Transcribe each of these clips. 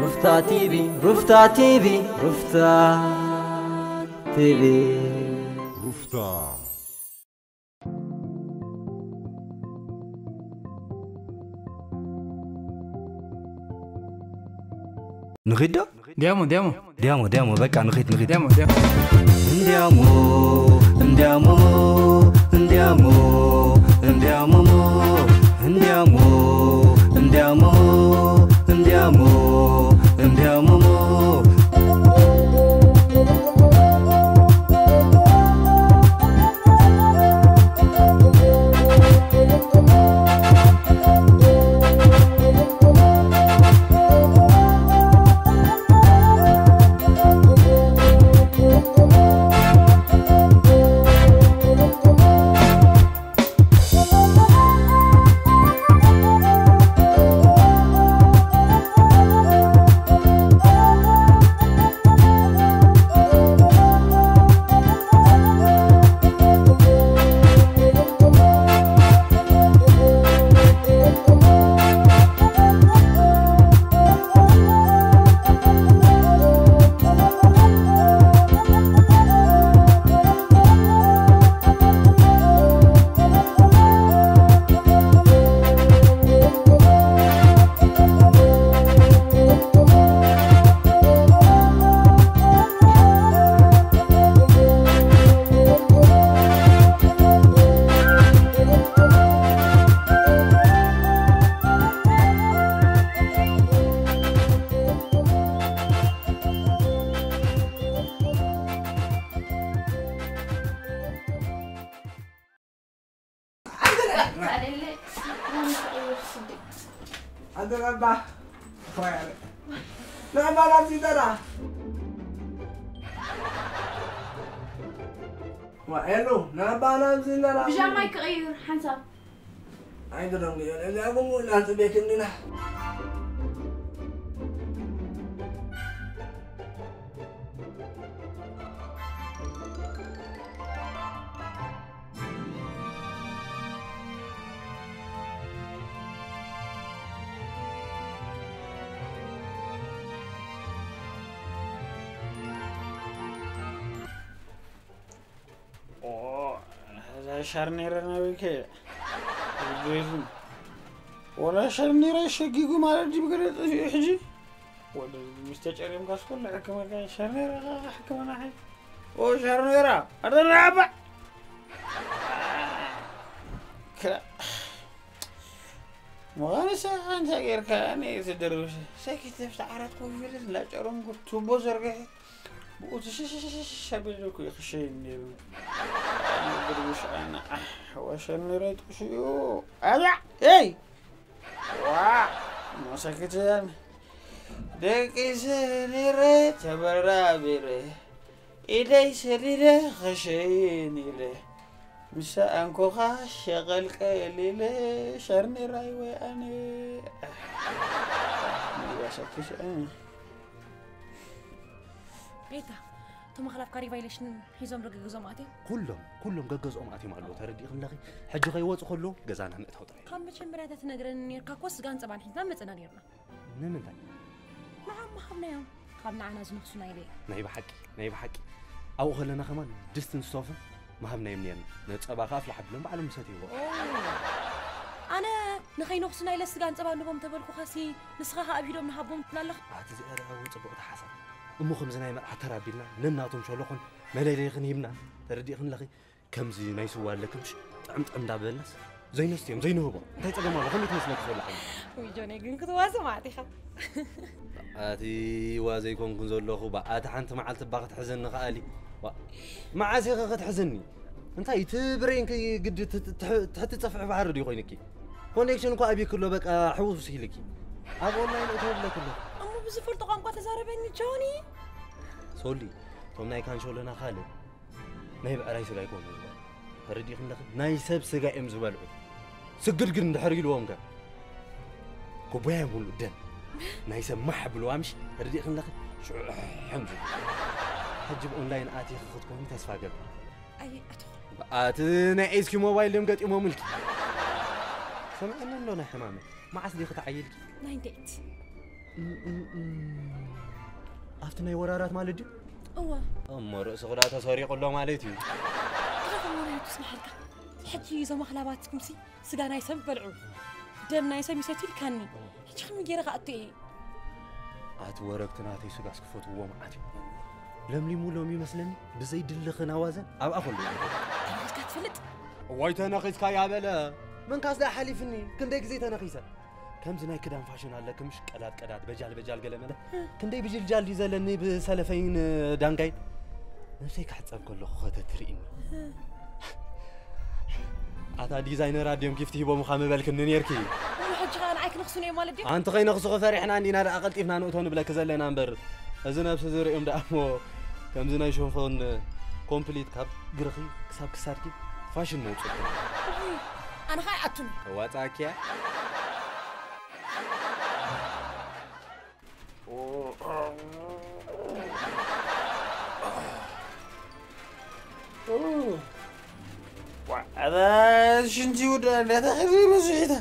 ሩፍታ ቲቪ፣ ሩፍታ ቲቪ፣ ሩፍታ ቲቪ። ሩፍታ። ንኺድ ዶ? ዲያሞ፣ ዲያሞ። ዲያሞ፣ ዲያሞ፣ በቃ ንኺድ፣ ንኺድ። ዲያሞ፣ ዲያሞ። እንዲያሞ፣ እንዲያሞ፣ እንዲያሞ፣ እንዲያሞ፣ እንዲያሞ፣ እንዲያሞ፣ እንዲያሞ፣ እንዲያሞ። ኣደራባ። ናባ ናብዚ ደራ። ዋ፣ ኤሉ፣ ናባ ናብዚ ደራ። ብጃማይ ክቕይር ሓንሳብ። ኣይግደም፣ እዚኣ ጉሙ ኢላ ጽቤክ እንዲና። ኦ፣ እዛ ሻርኔራ ናበይ ከ-? ወላ ሻርኔራ ሸጊጉ ማለት ድዩ ብገለ ጠፊኡ ሕጂ? ወደ ምስ ተጨሪምካ ስኩል ሕክመካ ሻርኔራ ኸዓ ሕክመና ሓይ። ኦ፣ ሻርኔራ፣ ኣደራባ! ክላ-፣ ምዃንሰ ኣንታ ጌርካ፣ ኣነ እየ ዝደርብሽ። ሰኪት ኣብቲ ዓራት ኮፍ ኢለ፣ እንዳጨረምኩ ቱቦ ዘርጊሐ፣ ብኡ ትሽሽሽሽ ኣቢለኩ ይኽሸይን ነይሩ። ኣነ ድርብሽ ኣነ፣ ኣሕ፣ ወሸኒ ረይጡ ሽዩ። ኣያ፣ ኤይ! ዋ፣ መሰክተን ደቂሰ ነይረ ተበራቢረ፣ ኢደይ ሰሊለ ኸሸይን ኢለ፣ ምሳ ኣንኮኻ ሸቐልቀል ኢለ፣ ሸርኔራይ ወይ ኣነ። ኣሕ፣ መሰክሽ፣ እ። ቤታ፣ እቶም ኣኽላብ ካሪ ቫይሌሽን ሒዞም ዶ ገገዝኦም ኣትዮም? ኩሎም፣ ኩሎም ገገዝኦም ኣትዮም ኣለዉ፣ ተረዲእኽን ኣለኺ? ሕጂ ከይወጹ ከለዉ ገዛና ምእታው ጥራይ። ካብ መጀመርያ ተትነግረኒ ኔርካ እኮ ስጋን ጸባን ሒዝና መጸና ኔርና። ንምንታይ? ንዓም ምሃብናዮም። ካብ ንዓና ዝነኽሱና ኢለ። ናይ ብሓቂ፣ ናይ ብሓቂ። ኣብኡ ከለና ከማን ድስትን ስቶፍን ምሃብናዮም ኔርና። ነጸባ ከኣ ኣፍልሕ ኣቢሎም ባዕሎም ይሰትይዎ። ኦ። ኣነ ንኸይነኽሱና ኢለ ስጋን ጸባን ንቦም ተበልኩኻሲ፣ ንስኻ ከኣ ኣብ ኢዶም ንሃቦም ትብል ኣለኻ? ኣቲ እዚኣ ደኣ እውን ጽቡቕቲ ሓሳብ። እሞ ከምዚ ናይ መርዓ ተራ ኣቢልና ነናቶም ሸሎኾን መለለይኽን ሂብና፣ ተረዲእኽን ኣለኺ? ከምዚ ናይ ስዋ ኣለክምሽ ጥዕም ጥዕም እንዳበልናስ ዘይነስትዮም፣ ዘይንህቦ። እንታይ ጸገም ኣሎ? ከመይ ትመስለኪ ትበልዕ? ውይ ጆነይ ግን ክትዋዘ ማለት ኢኻ። ኣቲ ዋ ዘይኮንኩን ዘለኹ፣ ብኣቲ ሓንቲ መዓልቲ እባ ክትሕዘኒ ከኣሊ። ዋ፣ መዓስ ኢኺ ክትሕዘኒ? እንታይ እቲ ብሬንኪ ግዲ ት-፣ ት-፣ ትሕ-፣ ትሕቲ ጸፍሒ ባሕሪ ድዩ ኮይንኪ? ኮኔክሽን እኮ ኣብይኪ ኣሎ፣ በቃ ሕውስ ኢልኪ። ኣብ ኦንላይን እተው ብለኪ ኣሎ። እሞ ብዝፈልጦ ቋንቋ ተዛረበኒ ጆኒ። ሶሊ፣ እቶም ናይ ካንሾሎና ካልእ ናይ ብዕራይ ስጋ ኣይኮኑ ዝበልዑ። ተረዲእኪ ኣለኺ? ናይ ሰብ ስጋ እዮም ዝበልዑ። ስግድ ግን እንድሕር ኢልዎም ከ? ኩባያ ሙሉእ ደም ናይ ሰብ ማሕ ብልዋ ምሽ? ተረዲእኪ ኣለኺ? ሽዑ ሕም ዝብሉ። ሕጂ ብኦንላይን ኣቲኺ ክትኮኒ ተስፋ ገብር። ኣይ፣ ኣትኹ። ኣቲ ናይ ኤስኪ ሞባይል ድዮም ገጢሞምልኪ? ሰምዐኒ ኣሎ ናይ ሕማመይ። መዓስ ዲኺ ተዓይልኪ? ናይንቲ ኤይት። እም፣ እም፣ እም። ኣብቲ ናይ ወራራት ማለት ድዩ? እወ። እሞ ርእሲ ክዳ ተሰሪቑ ኣሎ ማለት እዩ። ግደፎም ወረ ይትስምሐልካ። ሕጂ እዞም ኣኽላባትኩምሲ ስጋ ናይ ሰብ በልዑ፣ ደም ናይ ሰብ ይሰትዩ ኢልካኒ። ሕጂ ከመይ ገይረ ክኣቱ እየ? ኣቲ ወረግቲ ናተይ ስጋስ ክፈትውዎ መዓት እዩ። ለምሊሙ ሎም ይመስለኒ ብዘይ ድልኽን ኣዋዘን ኣብኣ ከሎ እዩ። ተነኺስካ ትፈልጥ? እዋይ ተነኺስካ ያበለ። መንካስ ደኣ ሓሊፍኒ። ክንደይ ግዜ ተነኺሰ? ከምዚ ናይ ክዳን ፋሽን ኣለክምሽ ቀዳድ ቀዳድ በጃል በጃል ገለ መለ። ክንደይ ብጅልጃል ድዩ ዘለኒ ብሰለፈይን ዳንጋይ። ነብሰይ ክሕጸብ ከለኹ ኸተትርኢኒ። ኣታ ዲዛይነራት ድዮም ጊፍት ሂቦምኻ ምበልክኒ ኔርኪ። እሞ ሕጂ ኸኣ ንዓይ ክነኽሱኒ እዮም ማለት ድዩ? ኣንቲ ከይነኽሱኺ ፈሪሕና እንዲና ደኣ ቀልጢፍና ንእቶ ንብለኪ ዘለና እምበር፣ እዚ ነብሲ ዝርእዮም ደኣ እሞ ከምዚ ናይ ሸንፎን ኮምፕሊት ካብ ግርኺ ክሳብ ክሳድኪ ፋሽን መውጽእኩ። እውይ፣ ኣነ ኸኣ ይኣቱኒ። ተዋጻእኪያ? ዋ፣ ኣታ ሽንቲ ይውዳ እንዳታ ከዚ መስሒታ።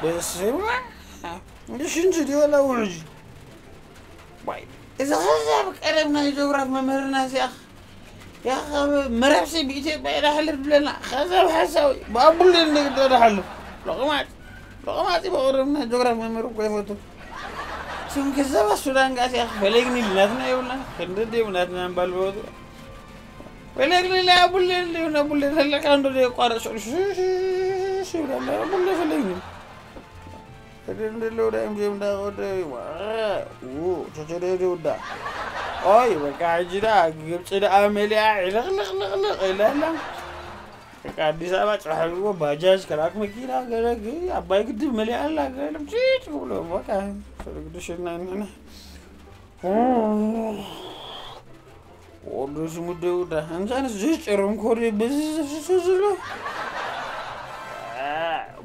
በስመ ኣብ። እንደ ሽንቲ ድዩ ወላ ውሕጅ? ዋይ፣ እዚ ኸዛብ ቀደም ናይ ጆግራፍ መምህርና እዚኣ። ያ፣ መረብሲ ብኢትዮጵያ ኢዳ ሕልፍ ትብለና። ኸዛብ ሓሳዊ፣ ብኣቡሌ እንደ ግዳ ዶ ሓልፍ። ሎቕማጽ፣ ሎቕማጽ ብቐደም ናይ ጆግራፍ መምህር እኮ ይፈቱ። ስም ከዛብ ሱዳን ጋር ሲያ ፈለግኒ ናትና ይብልና። ክንደድ ይብልና ናትና እምባል በወጡ። ፈለግኒ ላይ ኣቡሌ እንደ ይብልና፣ ኣቡሌ ተለካ እንዶ የቋረጽ። ሹ፣ ሹ፣ ሹ፣ ሹ፣ ይብላል። ኣቡሌ ፈለግኒ። ተደንደለው ዳይም ጀም ዳ ወደ ዋ፣ ው፣ ተተደደ ውዳ። ኦይ፣ በቃ፣ ሕጂ ዳ፣ ግብጺ ዳ መሊኣ፣ ዕልቕልቕልቕልቕ ኢላ ኣላ። በቃ፣ ኣዲስ ኣበባ ጽባሕ ብልዎ፣ ባጃጅ፣ ከራክ መኪና፣ ገለ፣ ግ-፣ ኣባይ ግድብ መሊኣ ኣላ፣ ገለ፣ ጭጭ ክብሎ፣ በቃ፣ ሰለግዲ ሽና ንሕና። ወዲ ስሙ ደውዳ፣ እንሳንስ ዝጭርም ኮሪ ብዝዝፍስፍ ዝሎ።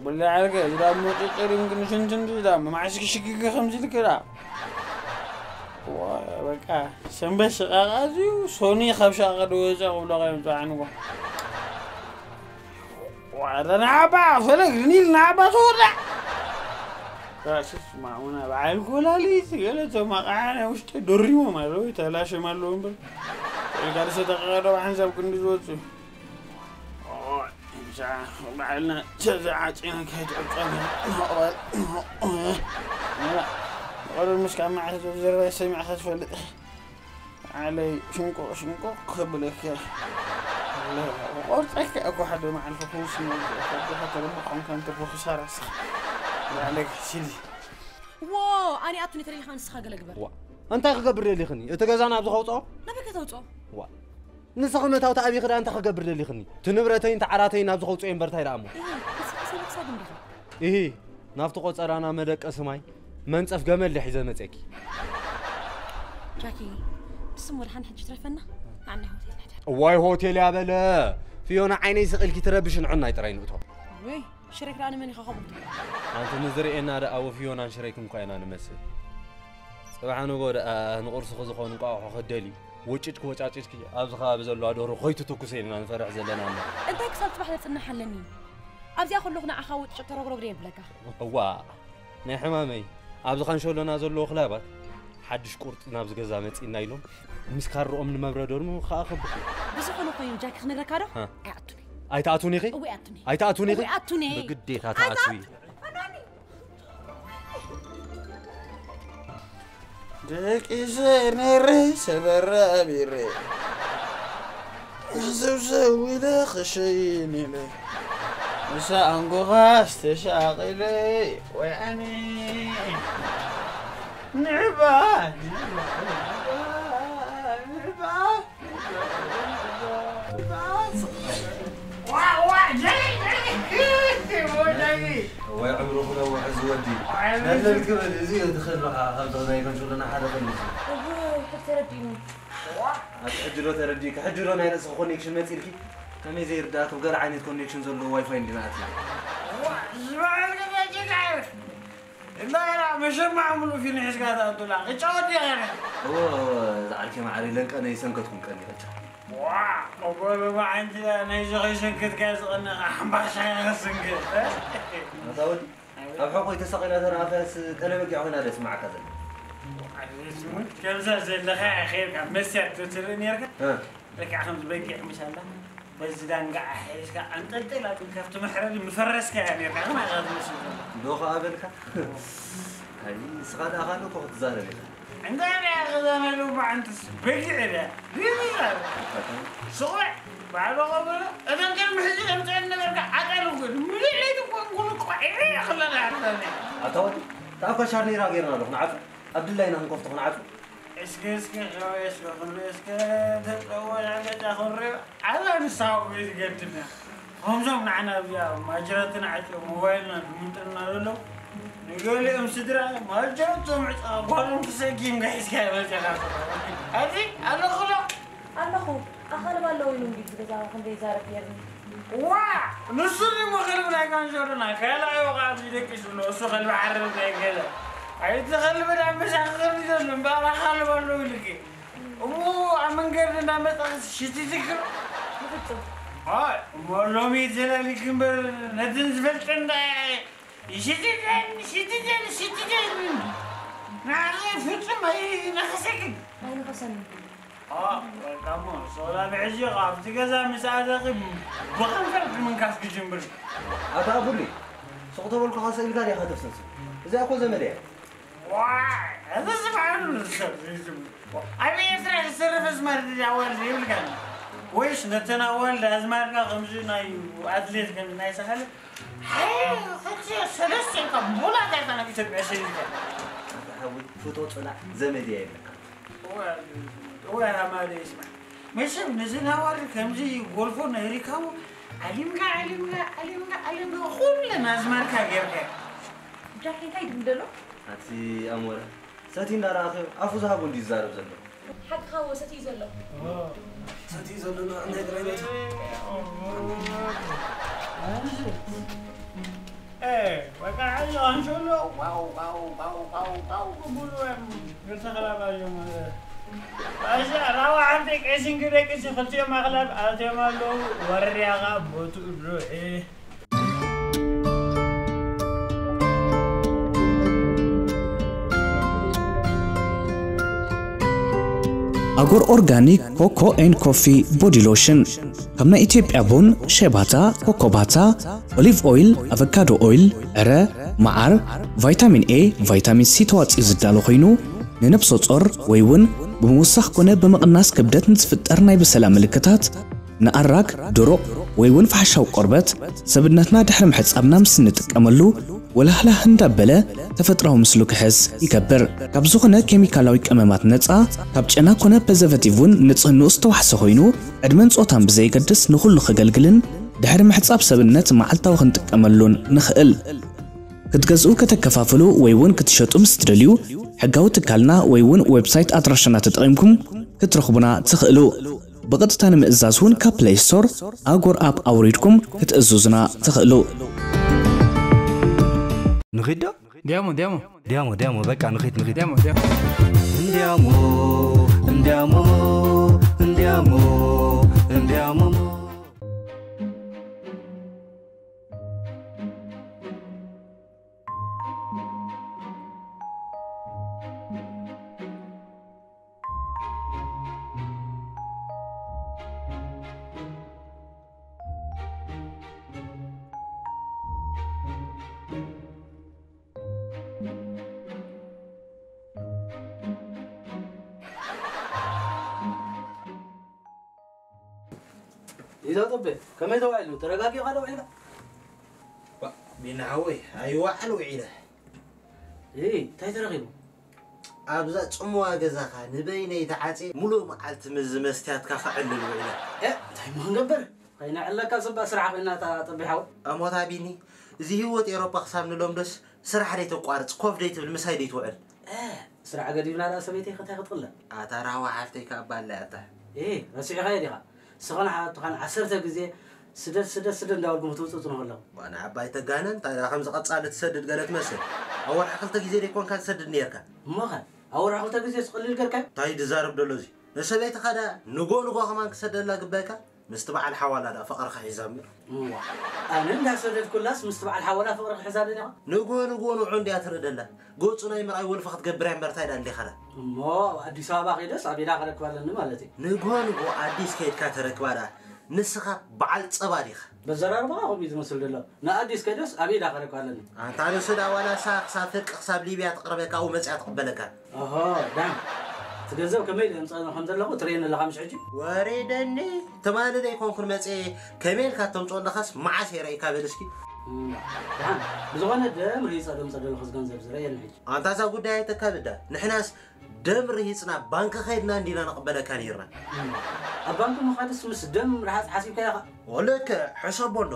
ብላ ዓርከ፣ ዝዳ መጨጨሪም ግን ሽንትን ዝዳ፣ ማዕስኪ ሽግግ ከምዚ ልክዳ። ዋ፣ በቃ፣ ሰንበት ሽቃቃ እዚዩ፣ ሶኒ ካብ ሻቃ ደወፀ፣ ክብሎ ቃዮም ፀዓንዎ። ዋረ ናባ፣ ፈለግ ኒል ናባ ተወዳ። ራስስ ማሙና በዓል ኮላሊት፣ ገለ ተማቃዓነ ውሽጢ ዶሪሞም ኣለዉ፣ ተላሽም ኣለዉ እምበር። ወልጋድሰ ተቐረበ ሓንሳብ ክንዲ ዝወፁ። ኦ፣ እንሻ በዓልና ተዘዓፂና ከይትዕፀም። መቐበል። መቐበል ምስ ካብ ማዕረ ዘርባ ሰሚዕካ ትፈልጥ። ዓለይ ሽንቆቕ ሽንቆቕ ክብለካ። ቆርጠካ እኮ ሓደ መዓልቲ ክውስን ከብድኻ ተለምኾም ከም ትርፎ ክሳራ ስኻ። ዓለይ ሲዲ። ዎ፣ ኣነ ኣቱኒ ተደሊኻ ንስኻ ገለ ግበር። ዋ፣ እንታይ ክገብር ደሊኽኒ? እቲ ገዛ ናብዚ ከውፅኦ? ናበይ ከተውፅኦ? ዋ፣ ንስኺ መታውቲ ኣብይ ክዳ እንታይ ክገብር ደሊኽኒ? እቲ ንብረተይን ተዓራተይን ናብዚ ከውፅኦ እምበር እንታይ ደኣ እሞ? እህ፣ ንስኻ ሰብ ክሳድ እንዲኻ። እሂ፣ ናብቲ ቆጸራና መደቀሲ ማይ መንጸፍ ገመል ድየ ሒዘ መጼኪ። ጃኪ፣ ብስም ወድሓን ሕጂ ትረፈና። ንዓና ሆቴል ንሕደር። እዋይ ሆቴል ያበለ። ፊዮና ዓይነይ ስቕ ኢልኪ ትረብሽ ንዕናይ ጥራይ ንእቶ። ወይ፣ ሽሬክ ደኣ ንመን ኢኻ ከምኡ ትብሎ? ኣንቲ ንዝርእየና ደኣ ወፊዮናን ሽሬክን እኳ ኢና ንመስል። ጽባሕ ንጎ ደኣ ንቑርስኺ ዝኾኑ እንቋቑሖ ክትደልዩ፣ ወጭጭኪ ወጫጭጭኪ ኣብዚ ከባቢ ዘለዋ ደርሆ ኮይትትኩሰ ኢልና ንፈርሕ ዘለና እሞ። እንታይ ክሳብ ጽባሕ ዘጽንሕ ኣለኒ? ኣብዚኣ ከለኹ ንዓኻ ወጭጭ ተረግረግ ድየ ብለካ? እዋ፣ ናይ ሕማመይ፣ ኣብዚ ካንሸሎና ዘለዉ ክላባት ሓድሽ ቁርጢ ናብዚ ገዛ መጺእና ኢሎም፣ ምስ ካርኦም ንመብረዶ ድማ ከኣ ከብኹ። ብዝኾነ ኮይኑ ጃኪ ክነግረካ ዶ? ሃ። ኣይኣቱኒ። ኣይትኣቱኒ ኢኺ? እወ ኣይኣቱኒ። ኣይትኣቱኒ ኢኺ? እወ ኣይኣቱኒ። ብግዴታ ትኣትዊ። ኣይትኣቱ-፣ ደቂሰ ነረ ሰበራ ቢረ። ሰብሰብ ኢለ ክሸይን ኢለ። ምሳ ኣንጎኻ ዝተሻቒለ ወይ ኣነ። ንዕባ፣ ንዕባ፣ ንዕባ፣ ንዕባ። ዋዕ፣ ዋዕ፣ ጀይ፣ ጀይ፣ ጀይ። ወይ ዕምሩ ክነውሕ እዚ ወዲ። ነለል ክብል እዚ ትኽእል ዶ ካብ ናይ ኮንትሮልና ሓደ ክእል እዚ። እዋይ፣ ሕጂ ተረዲእኒ። ኣቲ ሕጂ ዶ ተረዲእካ? ሕጂ ዶ ናይ ርእስኺ ኮኔክሽን መጺልኪ? ከመይ ዘይርዳእኪ? ገለ ዓይነት ኮኔክሽን ዘለዎ ዋይፋይ እንዲና ኣቲ። ዋዕ፣ ዝበዓል ገዛ ጭቃ እዩ። እምበኣር መሸማዕ ሙሉእ ፊልም ሒዝካ ትኣቱላ፣ ክጫወት ዲኻ? እወ፣ እወ፣ ዝዓርከይ ማዕረይ፣ ለንቀነ ይሰንከትኩም ቀኒ በቃ። ዋ፣ ቆቆሎ መዓንቲላ፣ ናይዚ ከይሰንከትካ ዝቐነኻ ሓምባሻ ኢኻ ክስንክት፣ እ? ኣታ ወዲ፣ ኣብ ሕቆይ ተሰቒላ ተረኣኸስ ቀለበጊዕ ኮይና ደስ መዓካ ዘላ። ከምዛ ዘለኻ ኸይርካ መስያ ትርኢ ነርካ። ልክዕ ከምዚ በጊዕ ምሻላ በዚ ዳንጋዓ ሒዝካ ኣንጠልጢላ ግን ካብቲ መሕረዲ ምፈረስካ እያ ነርካ። ግን ኣኻ ትመስል ዘሎ። ዶ ኸኣ በልካ? ኣይ፣ ንስኻ ደኣ ካልእ እኮ ክትዛረብ ኢኻ። እንታይ ደኣ ክዛረብ ኣለዎ? ብዓንትስ በጊዕ እያ። ግን ይዛረብ። ስቑዕ ባዕሉ ቆበሎ። እተን ቅድሚ ሕጂ ተምጽአን ነበርካ ዓቃል እውን። ምሉእ ለይቲ እኮ እንኩሉ ቆዒዐ እየ ክለና ሓሳኒ። ኣታ ወዲ፣ ተኣፋ ሻርኔራ ጌርና ኣለኹ ንዓጹ። ኣብ ድላይና ክንከፍቶ ክንዓጹ። እስከ እስከ ሸው እስከ ክንሪኦ እስከ ተጸወና ገዛ ክንሪኦ። ኣዛ ንስኻ እኮ እዩ ዝገድም እያ። ከምዞም ንዓና ኣብዚኣ ማጅራትና ዓጽዮም ሞባይልና ዝምንጥልና ዘለዉ ንገሊኦም ስድራ ማጀረቶም ዕፃ ጓሎም ክሰጊም ጋሒስካ ይመፅኻ። ኣብዚ ኣለኹ ዶ? ኣለኹ። ኣኻልብ ኣለዉ ኢሉ እንዲ ብገዛ ክንደይ ይዛረብ ነይርኒ። ዋ! ንሱ ድሞ ከልብ ናይ ካንሸሎና ካልኣዮ ኸዓ ኣብዚ ደቂሱ ኣሎ። እሱ ከልቢ ዓረብ ናይ ገዛ። ኣይቲ ከልቢ ዳ ምሳኺ ከልቢ ዘሎ እምበኣር ኣኻልብ ኣለዉ ኢልኪ። እሞ ኣብ መንገዲ እንዳመጻኺ ሽቲ ትክር? ብፍጹም። ኣይ፣ እሞ ሎሚ ተላሊኪ እምበር ነትን ዝፈልጠን ዳ ይሽትተን፣ ይሽትተን፣ ይሽትተን። ንዓኺ ፍጹም ኣይነኸሰክን። ኣይነኸሰንን። ኣ፣ በቃ እሞ፣ ሶላ ብሕጂ ኣብቲ ገዛ ምስ ኣተኺ ብኸንፈርኪ ምንካስ ክጅምር። ኣታ ኣቡሊ፣ ሱቕ ተበልኩኻ ስኢልካ ዲኻ ተፍሰሱ? እዚኣ እኮ ዘመድ እያ። ዋይ፣ እዚ ዝብዓሉ ሰብ፣ እዚ ዝብዓሉ። ኣብ ኤርትራ ዝተረፈ ኣዝማድ ኣዋልድ የብልካን። ወይስ ነተን ኣዋልድ ኣዝማድካ ከምዚ ናይ ኣትሌት ከምዚ ናይ ሳሕል ሓይ፣ ክልተ ሰለስተ ኢልካ ቡላታ ኢልካ ናብ ኢትዮጵያ ሰዲድካ። ኣታ ሓወይ፣ ፍቶ ጽናዕ ዘመድ እያ የብልካ። እወ፣ እወ፣ ኣማረ ይስማዕ። መቸም ነዘን ኣዋልድ ከምዚ ጎልፎ ናይ ሪካቦ ዓሊምካ፣ ዓሊምካ፣ ዓሊምካ፣ ዓሊምካ፣ ኩለን ኣዝማድካ ጌርካ። ብጃኬ እንታይ ይብል ዘሎ? ኣቲ ኣሞራ፣ ሰቲ እንዳረኣኸዮ ኣፉ ዝሃቦ እንድዩ ዝዛረብ ዘሎ። ሓቅኻ እዎ፣ ሰቲ እዩ ዘሎ። ሰቲ እዩ ዘሎ፣ እንታይ ጥራይ ነቲ። ኤ፣ በቃ፣ ዓዮ፣ ኣንሸሎ፣ ዋው፣ ዋው፣ ዋው፣ ዋው፣ ዋው፣ ክብሉ እዮም። ክልተ ክላብ እዮም። ባሻ፣ ራዋ ሓንቲ ቀይሲ እንግዲህ ቀይሲ ክልቲኦም ኣኽላብ ኣትዮም ኣለዉ። ወርያኻ ቦትኡ ድሮ፣ ኤ። ኣጎር ኦርጋኒክ ኮኮ ኤንድ ኮፊ ቦዲ ሎሽን ካብ ናይ ኢትዮጵያ ቡን፣ ሸባታ፣ ኮኮባታ፣ ኦሊቭ ኦይል፣ ኣቨካዶ ኦይል፣ ዕረ፣ መዓር፣ ቫይታሚን ኤ፣ ቫይታሚን ሲ ተዋፂኡ ዝዳሎ ኮይኑ ንነብሰ ጾር ወይ እውን ብምውሳኽ ኮነ ብምቕናስ ክብደት ንዝፍጠር ናይ ብሰላ ምልክታት ንኣራግ፣ ድሩቕ ወይ እውን ፋሕሻዊ ቆርበት ሰብነትና ድሕሪ ምሕጻብና ምስ እንጥቀመሉ ወላህላህ እንዳበለ ተፈጥራዊ ምስሉ ክሕዝ ይገብር። ካብ ዝኾነ ኬሚካላዊ ቀመማት ነጻ፣ ካብ ጨና ኮነ ፐዘቨቲቭ እውን ንጽህንኡ ዝተዋሕሰ ኮይኑ ዕድመን ጾታን ብዘየገድስ ንኹሉ ከገልግልን ድሕሪ ምሕጻብ ሰብነት መዓልታዊ ክንጥቀመሉን ንኽእል። ክትገዝኡ ከተከፋፍሉ ወይ እውን ክትሸጡ ምስ ትደልዩ ሕጋዊ ትካልና ወይ እውን ዌብሳይት ኣድራሻና ተጠቒምኩም ክትረኽቡና ትኽእሉ። ብቐጥታ ንምእዛዝ እውን ካብ ፕለይ ስቶር ኣጎር ኣፕ ኣውሪድኩም ክትእዝዙና ትኽእሉ። ንኺድ ዶ? ዲያሞ ዲያሞ ዲያሞ ዲያሞ በቃ ንኺድ ንኺድ። ዲያሞ ዲያሞ እንዲያሞ እንዲያሞ እንዲያሞ እንዲያሞ ይዛ ጦቤ ከመይ ተባሂሉ ተረጋጊኻ ዶ ውዒልካ? ቢኒ ሓወይ ኣይዋዕል ውዒለ። እይ እንታይ ተረኺቡ? ኣብዛ ጽምዋ ገዛኻ ንበይነይ ተዓጽየ ሙሉእ መዓልቲ ምስዚ መስትያትካ ከዕልል ውዒለ። እ እንታይ እሞ ክንገብር? ከይነዕለካ ጽባእ ስራሕ ኮይና እታ ጦቤ ሓወይ። ኣሞታ ቢኒ እዚ ህይወት ኤሮጳ ክሳብ ንለምዶስ ስራሕ ደይተቋርጽ ኮፍ ደይትብል ምሳይ ደይትውዕል። እ ስራሕ ገዲፍና ደኣ ሰበይተይ ከታይ ክትቕለ? ኣታ ራህዋ ሓፍተይ ከኣ ባላይ ኣታ። እይ ረሲዕኻዮ ዲኻ? ንስኻን ሓፍትኻን ዓሰርተ ግዜ ስደድ ስደድ ስደድ እንዳበልኩም ክትውጽውጹ ንኸለኹም። ዋና ዓባይ ተጋነን እንታይ ደኣ ከምዚ ቀጻሊ ትሰድድ ገለ ትመስል። ኣብ ወርሒ ክልተ ግዜ ደይኮንካ ትሰድድ ነይርካ። እሞኸ ኣብ ወርሒ ክልተ ግዜ ትቕልል ገርካዮ? እንታይ ድዛረብ ደሎ እዚ? ንሰበይትኻ ደኣ ንጎ ንጎ ከማን ክሰደላ ግባይካ? ምስቲ በዓል ሓዋላ ደኣ ፍቕርኻ ሒዛ እምበር። እዋ፣ ኣነ እንዳሰደድኩላስ ምስቲ በዓል ሓወላ ፍቕሪ ክሕዛ ደሊኻ? ንግሆ ንግሆ ንዑ እንድያ ትርኢ ደላ። ገጹ ናይ ምርኣይ ወልፊ ክትገብር እያ እምበር እንታይ ደኣ ኣሊኻላ? እሞ ኣብ ኣዲስ ኣበባ ከይደስ ኣብ ኢዳ ከረክባ ኣለኒ ማለት እዩ። ንግሆ ንግሆ ኣዲስ ከይድካ ተረክባ ደኣ። ንስኻ በዓል ጸባ ዲኻ? በዘራርባኻ ከምኡ እዩ ዝመስል ዘሎ። ንኣዲስ ከይደስ ኣብ ኢዳ ከረክባ ኣለኒ። ኣንታ ንሱ ደኣ ዋላ እሳ ክሳብ ፍርቂ ክሳብ ሊብያ ትቕርበካ ኣብኡ መጺኣ ትቕበለካ። ኣሆ፣ ዳን። እቲ ገንዘብ ከመይ ኢለ ኣምጻእ ከም ዘለኹ ትርእየኒ ኣለኻ ምሽ ሕጂ? ወሪደኒ። ትማሊ ደይኮንኩን መጽየ ከመይ ኢልካ ተምጽኦ ኣለኻስ መዓስ እየ ረኢካ በል እስኪ። እም፣ ዳን። ብዝኾነ ደም ርሂጸ ደምጸ ዘለኹ እዚ ገንዘብ እዚ ረእየኒ ሕጂ። ኣንታ እዛ ጉዳይ ኣይተካብዳ። ንሕናስ ደም ርሂጽና ባንኪ ከይድና እንዲና ንቕበለካ ነይርና። እም፣ ኣብ ባንኪ ምኻድስ ምስ ደም ርሃጽ ሓሲብካ ኢኻ? ወለከ ሕሰቦ ኣሎ።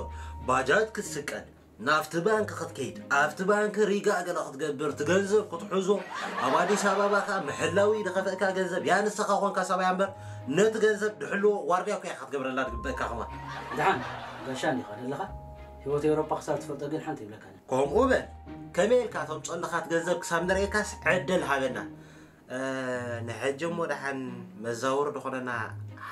ባጃጅ ክትስቀል ናብቲ ባንክ ክትከይድ ኣብቲ ባንክ ሪጋ ገለ ክትገብር እቲ ገንዘብ ክትሕዞ ኣብ ኣዲስ ኣበባ ከዓ ምሕላዊ ዝኸፈእካ ገንዘብ ያ ንስኻ ኮንካ ሰብኣያ እምበር ነቲ ገንዘብ ድሕልዎ ዋርድያ ኮያ ክትገብረላ ዝግበእካ ከማ ድሓን ጋሻ እንዲኻ ዘለኻ ህይወት ኤውሮጳ ክሳብ ትፈልጦ ግን ሓንቲ ይብለካ ከምኡ በል ከመይ ኢልካ ተምፀለኻት ገንዘብ ክሳብ ንርእየካስ ዕድል ሃበና ንሕጂ እሞ ደሓን መዛወሪ ድኾነና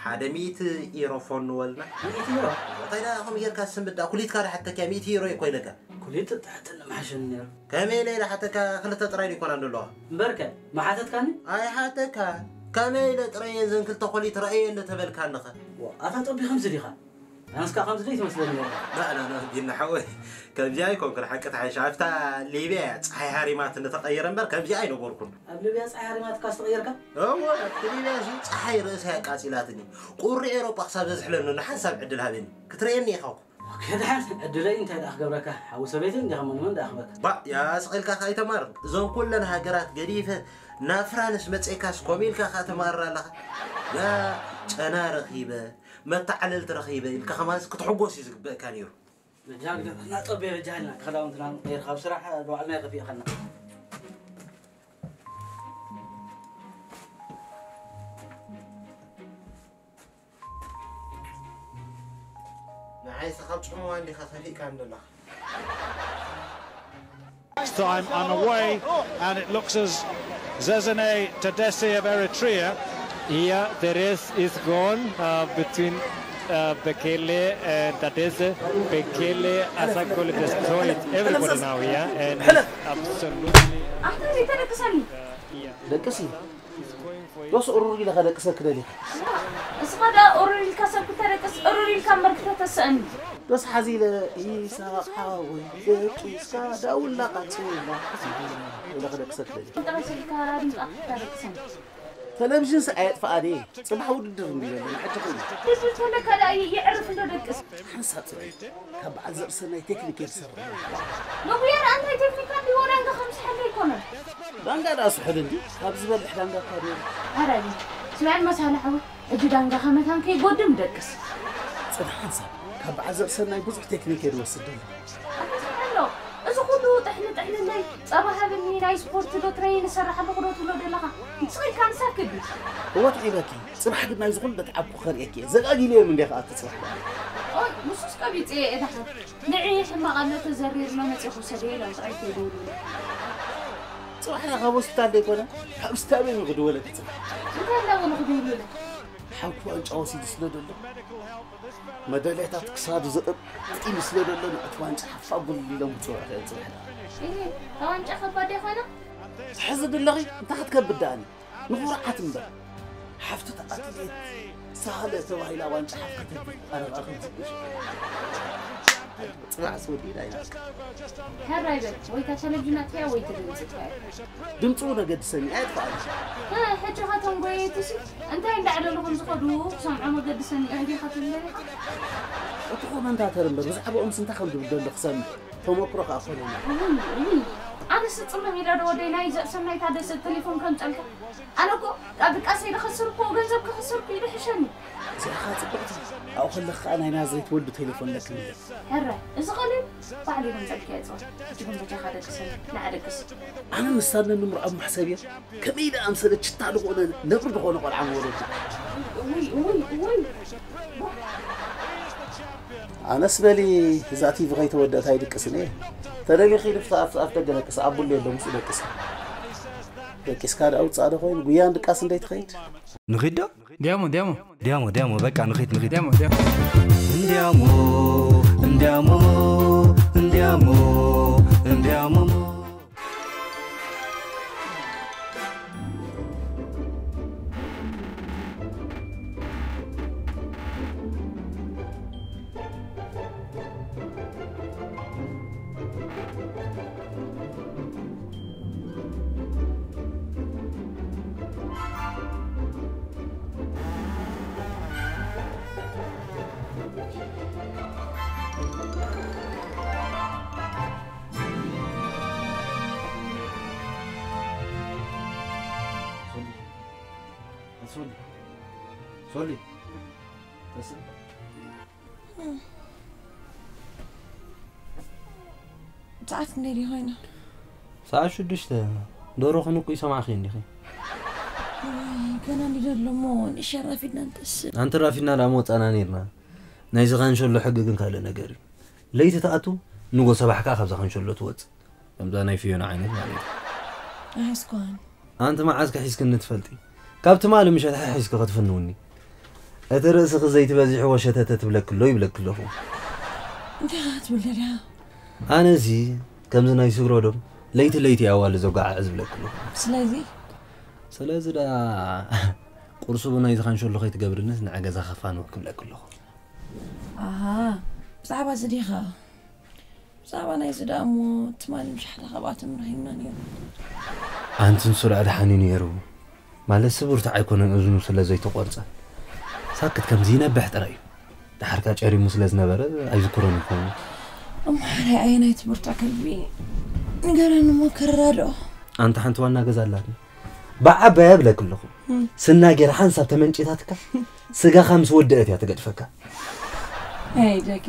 ሓደ ሚእቲ ኢሮ ፎን ንወልና። ሚእቲ ኢሮ? እንታይ ደኣ ከምኡ ጌርካ ስምዳ ኩሊትካ ደሓተኪያ ሚእቲ ኢሮ እኮ ኢለካ። ኩሊት ትሕትን ምሓሸኒ ነይሩ። ከመይ ኢለ ኢለ ሓተካ ክልተ ጥራይ ድኮና እንደለዋ። እምበርከ መሓተትካኒ? ኣይሓተካ ከመይ ኢለ ጥረየ ዘን ክልተ ኮሊት ረእየ እንደ ተበልካ ኣለኸ። ኣታ ጠቢ ከምዚ ዲኻ? ኣነስካ ከምዚ ደይ ትመስለኒ ነርካ። ላላላ ቢና ሓወይ ከምዚኣ ኣይኮንኩን ሓቂ ተሓይሽ ኣብታ ሊብያ እያ ፀሓይ ሃሪማት እንተተቐየረ እምበር ከምዚኣ ኣይነበርኩን ኣብ ሊብያ ፀሓይ ሃሪማትካ ዝተቐየርካ እወ ኣብቲ ሊብያ እዚ ፀሓይ ርእሰይ ኣቃፂላትኒ ቁሪ ኤሮጳ ክሳብ ዘዝሕለኒ ንሓንሳብ ዕድል ሃበኒ ክትርእየኒ ኢኻ እኮ ከድሓን ዕድለይ እንታይ ደኣ ክገብረካ ሓዊ ሰበይተይ እንዲኻ መን መን ደኣ ክበካ ባእ ያ ስቕ ኢልካ ከኣ ኣይተማርን እዞን ኩለን ሃገራት ገዲፈ ናብ ፍራንስ መፅእካስ ኮም ኢልካ ከኣ ተማርር ኣለኻ ያ ጨና ረኺበ መተዓለልቲ ረኺበ ኢልካ ከማንስ ክትሕጎስ እዩ ዝግበእካ ነይሩ። በጃ ግደፍ እና ጠቤ በጃ ኢልና ክዳውንትና ንቀይር ካብ ስራሕ ንባዕልና የጠፊእኻና። ንዓይ ስኻብ ጽምዋ እንዲኻ ከፊእካ እንደለኻ። Next time I'm away, and it looks as Zezene Tadesse of Eritrea. Here, the race is gone uh, between uh, Bekele and Tadesse. Bekele, Asakol destroyed everybody now here, and it's absolutely. Uh, ደቅሲ ዶስ ኡሩር ኢለ ከደቅሰኪ ደሊኺ? እስኻ ደኣ ኡሩር ኢልካ ሰብ ክተደቅስ ኡሩር ኢልካ እምበር ክተተስእኒ። ዶስ ሓዚለ ኢሳቕ ሓወይ ደቂስካ ዳውላ ቃጽላ ኢለ ከደቅሰኪ ደሊኺ? ጥራይ ስልካ ራድምጻ ክተደቅሰኒ። ተለቪዥንስ ኣየጥፍኣን እየ። ጽባሕ ውድድር እንድዩ ዘሎ ንሕጂ ኮይኑ። ውድድር ተለካ ደኣ የዕርፍ እንዶ ደቅስ። ሓንሳብ ጽባሕ ካብ በዓል ዘርእሰናይ ቴክኒክ እየ ዝሰርሕ። መጉየር ኣንታይ ቴክኒክ ኣንዲ ወዳንጋ ከምስሓለ ኣይኮነን። ዳንጋ ደኣ ስሑል እንዲ ካብ ዝበልሕ ዳንጋ እኳ ድዩ። ኣረ ስምዐን መሳለ ሓወይ ሕጂ ዳንጋ ከመታን ከይጎድም ደቅስ። ጽንሕ ሓንሳብ ካብ በዓል ዘርእሰናይ ብዙሕ ቴክኒክ እየ ዝወስድ ዘሎ። ኣታ ስምዐ ኣሎ እዚ ኩሉ ጥሕኒ ጥሕንለይ ጸባ ሃብኒ ናይ ስፖርት ዶ ትረይን እሰርሕ ኣለኹ ዶ ትብሎ ዘለኻ ንስኺ ኢልካ ንሳክድ። እወ ትዒበኪ ጽባሕ ግን ናይዚ ኩሉ ደትዓብኩ ከርእየኪ እየ ዘጋጊለ እዮም እንዴ ከኣ እቲ ጽባሕ ደኣ። ኦይ ንሱስ ቀቢጸዮ እየ ደሓን። ንዒ ሕማቕ ኣሎ ተዘሪርና መጺኹ ሰደይ ኢሎም ጥራይ ከይደውሉለይ። ጽባሕ ደኣ ካብ ሆስፒታል ደይኮነ ካብ ስታድዮም እዩ ክድወለኪ ጽባሕ። እንታይ ኣለዎ ንኽድውሉለይ? ሓውኪ ዋንጫ ወሲዱ ስለ ዘሎ መዳልያታት ክሳዱ ዘቐጢሉ ስለ ዘሎ ንዕቲ ዋንጫ ሓፋ ጉል ኢሎም ክጽውዑኺ እዮም ጽባሕ ደኣ። እሂ እታ ዋንጫ ከባድ ድያ ኮይና? ትሕዚ ድለኺ እንታይ ክትከብድ ደኣኒ? ንኹርዓት እምበር። ሓፍቱ ኣትሌት ሳህለ ተባሂላ ዋንጫ ሓፍ ከተብል ኣነ ከኣ ከምዚ ጽባሕ ስወዲእና ኢና። ሕራይ በል ወይ እታ ተለቪዥን ኣጥፍያ ወይ እቲ ድምፂ ጥፍያ። ድምፂ እውን ኣገድሰኒ ኣየጥፍኣኒ። እ፣ ሕጂ ኸ እቶም ጎየይቲሲ እንታይ እንዳዕለሉ ከም ዝኸዱ ክሰምዖም ኣገድሰኒ እዩ እንዲኻ ትብለኒ ኢኻ? እቲ ኮመንታተር እምበር ብዛዕባኦምስ እንታይ ከም ዝብል ዘሎ ክሰምዕ ተመክሮ ከኣ ኮነኒ። ውይ ውይ ኣነስ ፅልም ኢለ ዶ ወደይ ናይ ዘእሰናይ ታደሰ ተሌፎን ከምፀልካ ኣነ እኮ ኣብ ድቃሰይ ዝኸስር እኮ ገንዘብ ክኽስር እኮ እዩ ዝሕሸኒ። እዚኣ ኸዓ ጽብቕቲ ኣብኡ ከለኺ ኸዓ ናይ ናዝሬት ወልዱ ቴሌፎን ኣለክኒ እየ። ሕረ እዚ ቐሊል ባዕሉ ይኹን ጸድቂ እየ ጽባሕ ሕጂ ግን በጃኻ ደቅሰኒ ንዓ ደቅስ። ኣነን ንሳን ነንምርዖም ማሕሰብ እየ ከመይ ደኣ ኣምሰለ ችታ ዝኾነ ነብሪ ዝኾነ ቖልዓ ምወለድና። እውይ እውይ እውይ። ኣነስ በሊ እዛ ቲቪ ኸይተወደአት ኣይድቅስን እየ ተደሊኺ ኢሉ ኣብቲ ኣፍ ደገ ደቅስ ኣቡሉ የሎ ምስኡ ደቅስ። ደቂስካ ደኣ ውጻእ ዶ ኮይኑ፣ ጉያን ድቃስ እንደይ ትኸይድ? ንኺድ ዶ? ዲያሞ፣ ዲያሞ። ዲያሞ፣ ዲያሞ፣ በቃ ንኺድ፣ ንኺድ። ዲያሞ፣ ዲያሞ። እንዲያሞ እንዲያሞ እንዲያሞ እንዲያሞ ሶሊ፣ ሶሊ፣ ተስእ። ሰዓት ክንደይ ድዩ ኮይኑ? ሰዓት ሽዱሽተ። ደሮ ክንቁ ይሰማዕኺ እንዲኺ። ገና እንዲ ዘሎ እሞ ንእሽተይ ኣራፊድና ንተስእ። ኣንቲ ራፊድና ደኣ ምወጻና ነይርና። ናይ ዝኻንሸሎ ሕጊ ግን ካልእ ነገር እዩ። ለይቲ ትኣቱ ንጎ ሰባሕ ከኣ ካብ ዝኻንሸሎ ትወጽእ። ከምዛ ናይ ፍዮና ዓይነት ማለት እዩ። ኣይሓዝኳን። ኣንቲ መዓዝ ክሒዝክኒ ትፈልጢ? ካብ ትማሊ ምሸት ሓሒዝኪ ክትፍንውኒ። እቲ ርእስኺ ዘይትበዚሕዎ ሸተተ ትብለኪ ኣሎ ይብለኪ ኣለኹ። እንታይ ኢኻ ክትብል ደልያ? ኣነ እዚ ከምዚ ናይ ስግረዶም ለይቲ ለይቲ እያ ዋሉ ዘጓዓዕዝ ዝብለኪ ኣለኹ። ስለዚ ስለዚ ደኣ ቁርሲ ብናይ ዝኻንሸሎ ከይትገብርንስ ንዓ ገዛ ከፋንወኪ ይብለኪ ኣለኹ። ኣሃ ብዛዕባ እዚ ዲኻ? ብዛዕባ ናይዚ ደኣ እሞ ትማሊ ምሽ ሓደ ካብኣቶም ረኺብና ነይሩ። ኣንቲ ንሱ ደኣ ደሓን እዩ ነይሩ። ማለት ስብርቱ ኣይኮነን እዝኑ ስለ ዘይተቆርጸ። ሳክት ከምዚ ይነብሕ ጥራይ እዩ። ደሓርካ ጨሪሙ ስለ ዝነበረ ኣይዝክሮን ይኸውን። እሞ ሓራይ ኣየናይ ትምህርታ ከልቢ ንገረኒ እሞ ከረዳድኦ። ኣንቲ ሓንቲ ዋና ገዛ ኣላትኒ። ብዓባያ እብለኪ ኣለኹ። ስና ጌራ ሓንሳብ ተመንጪታትካ ስጋኻ ምስ ወደአት እያ ትገድፈካ። ኣይ ጃኪ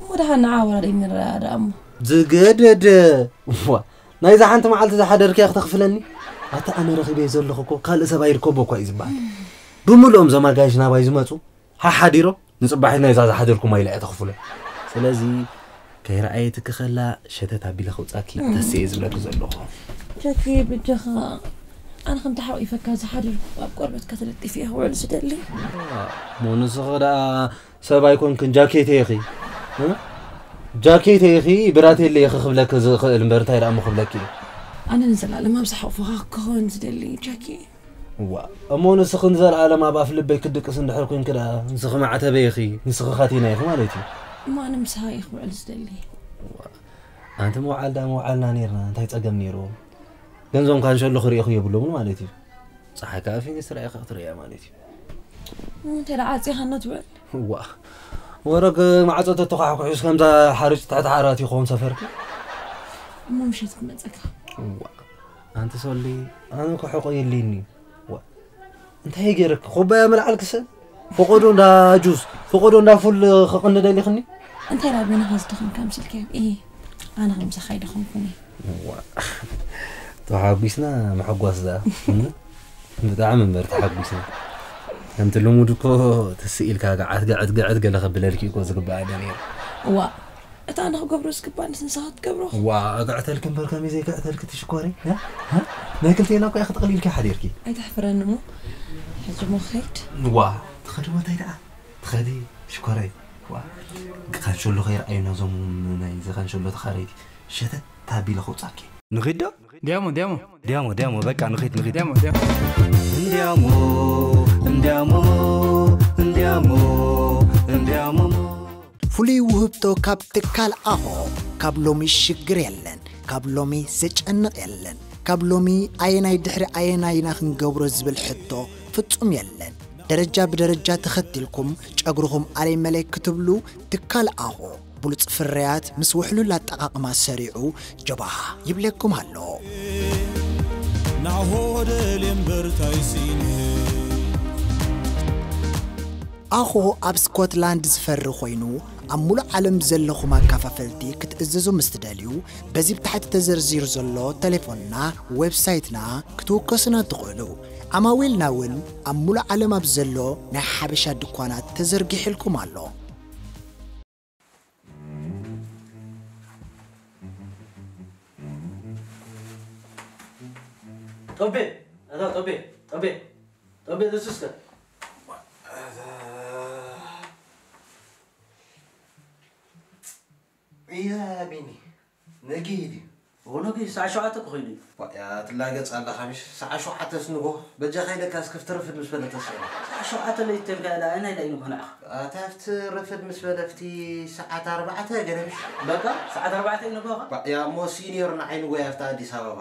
እሞ ደሓን ንዓ ወራዲ ንረዳዳእ እሞ። ዝገደደ ዋ ናይዛ ሓንቲ መዓልቲ ዝሓደርክያ ክተኽፍለኒ ኣታ ኣነ ረኺበዮ ዘለኹ እኮ ካልእ ሰብ ኣይርከቦ እኳ እዩ ዝበሃል። ብምልኦም እዞም ኣጋይሽ ናባይ ዝመፁ ሓሓዲሮም ንፅባሒት ናይዛ ዝሓደርኩማ ኢላ እያ ተኽፍሎ። ስለዚ ከይረኣየትኪ ከላ ሸተት ኣቢለ ከውፃኪ ተስእ እየ ዝብለኪ ዘለኹ። ጃኪ በጃኻ ኣነ ከምቲ ሓቂፈካ ዝሓደርኩ ኣብ ቆርበትካ ተለጢፈ እየ ክውዕል ዝደሊ። እሞ ንስኺ ደኣ ሰብ ኣይኮንክን ጃኬተይ ኢኺ። እ? ጃኬተይ ኢኺ ብራቴለ ኢኺ ክብለኪ ዝኽእል እምበር እንታይ ደኣ እሞ ክብለኪ እየ። ኣነ ንዘለኣለም ኣብዚ ሓቑፍኻ ክኸውን ዝደሊ ጃኪ። እዋ እሞ ንስኺ ንዘለኣለም ኣብ ኣፍ ልበይ ክድቅስ እንድሕር ኮንኪ ደኣ ንስኺ ማዕተበይ ኢኺ ንስኺ ካቴና ኢኺ ማለት እዩ። እሞ ኣነ ምሳኻ እየ ክውዕል ዝደሊ። ኣንቲ ምውዓል ደኣ ምውዓልና ነይርና እንታይ ጸገም ነይርዎ? ገንዞም ካንሸሎ ክርእኹ የብሎምን ማለት እዩ። ፀሓይ ከዓ ፊኒስትራ ኢኻ ክትርእያ ማለት እዩ። እንታይ ደኣ ዓፂኻና ትውዕል? ዋ ወረግ ማዕፆ ተተኳሕኩሑስ ከምዛ ሓርጭ ትሕቲ ዓራት ይኸውን ሰፈርኪ። እሞ ምሸት ክመፀካ። ዋ ኣንቲ ሶሊ ኣነ እኮ ሕቆ የለይኒ። ዋ እንታይ ገይረክ ኩባያ ምልዓል ክስእል ፈቆዶ እንዳ ጁስ ፈቆዶ እንዳ ፉል ክቕኒ ደሊኽኒ። እንታይ ዳኣ በይንኻ ዝደኸምካ ኣምሲልካዮ? እሂ ኣነ ከምሳኻ ኣይደኸምኩን እየ። ዋ ተሓጒስና ምሕጓስ ደኣ እም? ብጣዕሚ እምበር ተሓጒስና። ከምቲ ልሙድ እኮ ትስእ ኢልካ ገዓት ገዐት ገዐት ገለ ከብለልኪ እኮ ዝግበኣኒ ነይሩ። እዋ እታ ኣነ ክገብሮ ዝግባኣኒስ ንስኻ ክትገብሮ። ዋ ኣግዕተልኪ እምበር ከመይ ዘይግዕተልኪ እቲ ሽኮረይ? እ? እ? ናይ ክልቴና እኮ ኢኺ ጠቕሊልኪ ሓዲርኪ። ኣይተሕፍረኒ እሞ ሕጂ እሞ ክኸይድ። ዋ ትኸዲ እሞ እንታይ ደኣ? ትኸዲ ሽኮረይ ዋ ካንሸሎ ከይረኣዩና እዞም ናይ ዘካንሸሎ ተኻረይቲ ሸተት ኣቢለ ከውጻኪ ንኺድ ዶ ዲያሞ ዲያሞ ዲያሞ ዲያሞ በቃ ንኺድ ንኺድ ዲያሞ ዲያሞ እንዲያሞ እንዲያሞ እንዲያሞ እንዲያሞ ፍሉይ ውህብቶ ካብ ትካል ኣሆ ካብ ሎሚ ሽግር የለን ካብ ሎሚ ዘጨንቕ የለን ካብ ሎሚ ኣየናይ ድሕሪ ኣየናይ ኢና ክንገብሮ ዝብል ሕቶ ፍጹም የለን ደረጃ ብደረጃ ተኸቲልኩም ጨጉርኹም ኣለይ መለይ ክትብሉ ትካል ኣሆ ብሉፅ ፍርያት ምስ ውሕሉል ኣጠቓቕማ ሰሪዑ ጀባሃ ይብለኩም ኣሎ። ናሆ ደልየ እምበር ታይ ስኢነ። ኣኾ ኣብ ስኮትላንድ ዝፈሪ ኮይኑ ኣብ ሙሉእ ዓለም ዘለኹም ኣካፋፈልቲ ክትእዘዙ ምስ ትደልዩ በዚ ብታሕቲ ተዘርዚሩ ዘሎ ተሌፎንና ዌብሳይትና ክትውከሱና ትኽእሉ። ዓማዊልና እውን ኣብ ሙሉእ ዓለም ኣብ ዘሎ ናይ ሓበሻ ድኳናት ተዘርጊሕልኩም ኣሎ። ጦቤ፣ ኣታ ጦቤ፣ ጦቤ፣ ጦቤ፣ ደሱስከ። እያ ቢኒ፣ ነጊ ሂዲ። ኦ፣ ነጊ ሰዓት ሸውዓተ እኮ ኮይኑ እዩ። ዋያ፣ ትላገጽ ኣለኻ ምሽ? ሰዓት ሸውዓተስ ንጎ፣ በጃኻ ኢለካስ ክፍቲ ርፍድ ምስ በለ ተስዕር። ሰዓት ሸውዓተ ለይት ተልካ ኢላ፣ ኣነ ኢላ እዩ ንጎ ንዓኻ። ኣታ ኣብቲ ርፍድ ምስ በለ፣ ኣብቲ ሰዓት ኣርባዕተ ገለ ምሽ? በቃ፣ ሰዓት ኣርባዕተ እዩ ንጎኻ? ዋያ፣ እሞ ሲኒዮር ንዓይ ንጎ ኣብቲ ኣዲስ ኣበባ።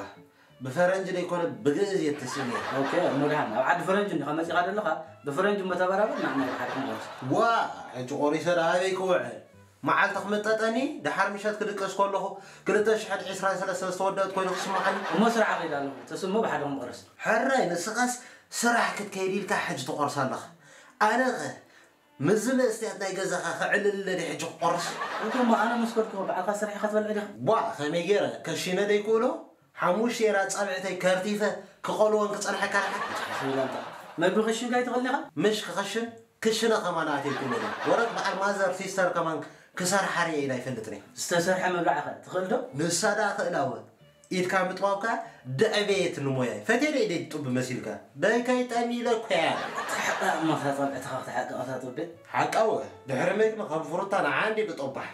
ብፈረንጂ ዘይኮነ ብግእዝ እየ እተስእን እየ። ኦኬ፣ እሞ ደሓን፣ ኣብ ዓዲ ፈረንጂ እንዲኻ መጺኻ ዘለኻ፣ ብፈረንጂ እሞ ተበራበር፣ ንዓና ብሓደ ክንጎርስ። ዋ፣ ሕጂ ቆሪሰ ደኣ ኣበይ ክውዕል? መዓልቲ ክምጠጠኒ፣ ደሓር ምሸት ክድቅስ ከለኹ፣ ክልተ ሽሕን ዕስራን ሰለስተን ዝተወደእት ኮይኑ ክስምዓኒ። እሞ ስራሕ ከይድ ኣለኹ፣ ተስእሞ ብሓደ ክንቆርስ። ሕራይ፣ ንስኻስ ስራሕ ክትከይድ ኢልካ ሕጂ ትቆርስ ኣለኻ። ኣነኸ፣ ምስዚ መስትያት ናይ ገዛኻ ክዕልል ኢለ ድየ ሕጂ ክቆርስ? ኦኬ፣ እሞ ኣነ ምስ ከድኩ ባዕልኻ ስራሕ ኢኻ ትበልዕ ዲኻ? ቧ፣ ከመይ ገይረ? ከሺነ ደይክእሎ? ሓሙሽተ የራ ጻብዕተይ ከርቲፈ ክቐልወን ክጸንሐካ ደሓን? ሓስብላ እንተ መግቢ ክሽንካ ኣይትኽእልን ኢኻ? ምሽ ክኸሽን፣ ክሽነ ከማን ኣትየ ይክእሎ። ወረቅ በዓል ማዘር ሲስተር ከማን ክሰርሓ ርእየ ኢላ ኣይፈልጥን እየ። ዝተሰርሐ ምብላዕ ኸ ትኽእል ዶ? ንሳ ደኣ ክእላ እወ። ኢድካ ምጥባብካ ደዕበየትኒ ሞያይ። ፈትየ ኢደይ ትጥብ መሲልካ። ደይ ከይጠሚ ኢለ እኮ እያ። ተሓቃ እሞ እታ ጸብዕትኻ ክትሓቅቕ እታ ጥቤ? ሓቃ እወ። ድሕሪ መግቢ ከም ፍሩታ ንዓ እንዲ ብጦባሕ።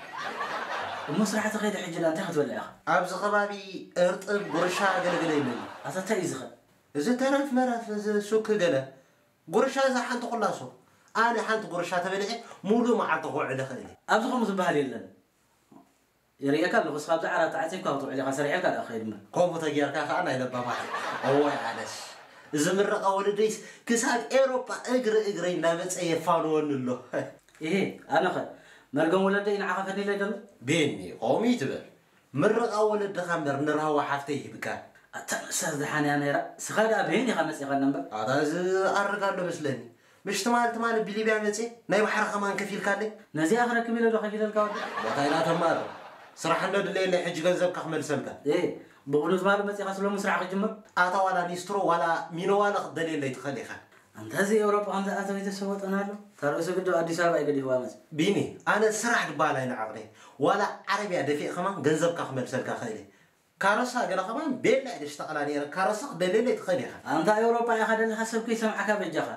እሞ ስራሕ ተኸይደ ሕጂ ደኣ እንታይ ክትበልዕ ኢኻ? ኣብዚ ከባቢ እርጥብ፣ ጉርሻ፣ ገለገለ የለን። ኣታ እንታይ እዩ ዝኸ? እዚ ተረፍ መረፍ፣ እዚ ሱክ ገለ። ጉርሻ እዛ ሓንቲ ኩላሶ። ኣነ ሓንቲ ጉርሻ ተበሊዐ ሙሉእ መዓልቲ ክውዕል እኽእል እየ። ኣብዚ ከምኡ ዝበሃል የለን። ይርእየካ ኣለኹ፣ እስኻ ኣብዚ ዓራት ተዓጺፍካ ክትውዕል ኢኻ፣ ሰሪሕካ ደኣ ክኸይድ እምበር። ከምኡ ተጌርካ ከኣ ናይ ለባማት። እዋይ ኣነስ። እዚ ምረቓ ወለደይስ ክሳብ ኤውሮጳ እግሪ እግረይ እናመጸ የፋንወኒ ኣሎ። ኢሂ፣ ኣነኸ መርገም ወለደይ ንዓኻ ፈኒለይ ደሎ? ቤኒ፣ ከምኡ ይትበል። ምርቓ ወለድኻ እምበር ንራህዋ ሓፍተይ ይህብካ። ኣታ ንሳ ዝደሓንያ ነይራ፣ ስኻ ደኣ በየን ኢኻ መጺኻና እምበር? ኣታ እዚ ኣርግ ኣሎ መስለኒ። ምሽ ትማል ትማል ብሊብያ መጺ፣ ናይ ባሕሪ ከማን ከፊልካለይ። ነዚኣ ክረክብ ኢለ ዶ ከፊለልካ ወዲ? ቦታ ኢላ ተማር። ስራሕ እንዶ ድለየለይ ሕጂ ገንዘብካ ክመልሰልካ። ኤ፣ ብቕኑ ትማል መጺኻ ስለ ምስራሕ ክጅምር? ኣታ ዋላ ኒስትሮ ዋላ ሚኖዋለ ክትደልየለይ ትኽእል ኢኻ። ኣንታ እዚ ኤውሮጳ ከም ዝኣተወ ይተሰወጠና ኣሎ። እታ ርእሱ ግዲ ኣብ ኣዲስ ኣበባ እዩ ገዲፍዋ መጽ። ቢኒ፣ ኣነ ስራሕ ድበሃል ኣይንዓቕለይ። ዋላ ዓረብያ ደፊእ ከማን ገንዘብካ ክመልሰልካ ክእል እየ። ካረሳ ገለ ከማን ቤላ እየ ደሽተቐላ ነይረ። ካረሳ ክደልየለይ ትኽእል ኢኻ። ኣንታ ኤውሮጳ ኢኻ ደለኻ ሰብ ከይሰምዓካ በጃኻ።